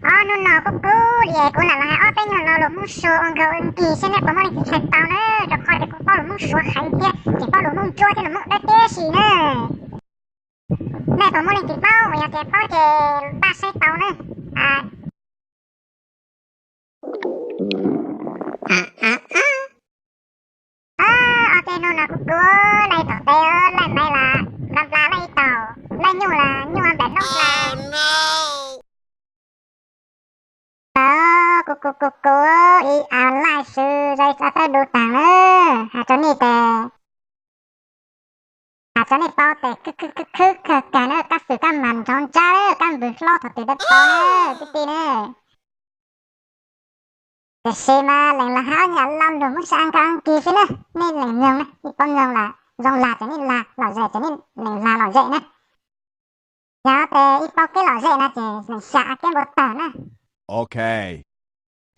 Ob hnub no kuv kuv li kuv lam los hais ob peb nyuag lo lus Hmoob Suav ua nkauj ua nkig seb nej puas muaj leej twg txhais tau na, rau qhov tias kuv paub lus Hmoob Suav heev thiab ces paub lus Hmoob Ntsuab thiab lus Hmoob Dawb tib si na. Nej puas muaj leej twg paub, yog tias paub ces npaj saib tau na. Ob peb hnub no kuv kuv laij tom teb, laij maiv las nplas nplas, laij ib taus laij nyuj las nyuj nplas hnub las. Kuv kuv kuv kuv ib a laij xwb zais txav tawb du taag na. Has rua nej tes, has rua nej paub tes, khwb khwb khwb khwb kag kag na, kab xwm kab mas nrov ntsab, kab npws hlob thaum twg dawb paub na, tib tij na. Tiam sis mas lees los hais ob nyuag lo lus Hmoob Suav ua nkauj ua nkig xwb na, nej lees mloog na, ib paub mloog las zoo lag ces nej lag, lom zem ces nej lees lag lom zem na. Yog tes ib paub kev lom zem no ces lees xyav kev npau taws na.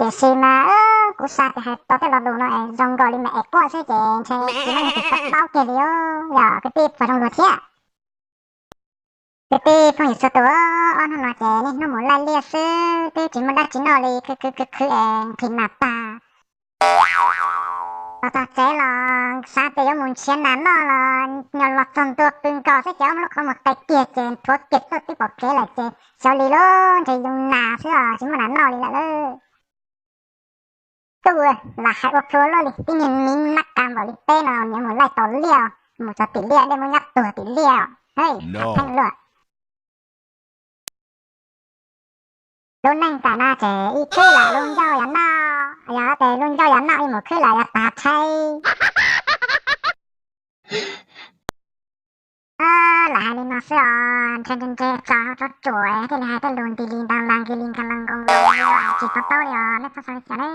Tiam sis mas kuv xav tias hais tau tej lo lus no es zoo nkaus li mas es quaj xwb ces ntshe tsis muaj leej twg paub kiag li os, yog kwv tij puas zoo lus thiab. Kwv tij phooj ywg txhua tus, ob hnub no ces niaj hnub mus laij liaj xwb, twb tsis muaj dab tsi noj li, khwv khwv khwv khwv es nqhis nas tag. Los txog tsev los xav tias yuav mus nrhiav nas noj los nyuam los txog ntua pw nkaus xwb ces ob lub qhov muag qe kiag ces nthuav kiag tuaj twb pom kev lawm ces xyov li lub ntshe yoo nas xwb os, tsis muaj nas noj li lawm lauj. Tub, lam hais ua plhu luaj li, tib niag miv nab qa npaum li peb no niaj mus laij tau liaj, mus txog tim liaj dej muab nyab tuag tim liaj, heej, pheej luaj. Lub neej tam no ces ib khwb lam lub ncauj yuav noj, yog tes lub ncauj yuav noj ib mus khwb lam yuav tag rhais. Lam hais li no xwb os, ntshe ntshe ntshe tso tsob tsuas thiaj li hais tej lus nti li nta la nki li nka la nkoos los tsis to taub li os, nej txhob xav li cas ne.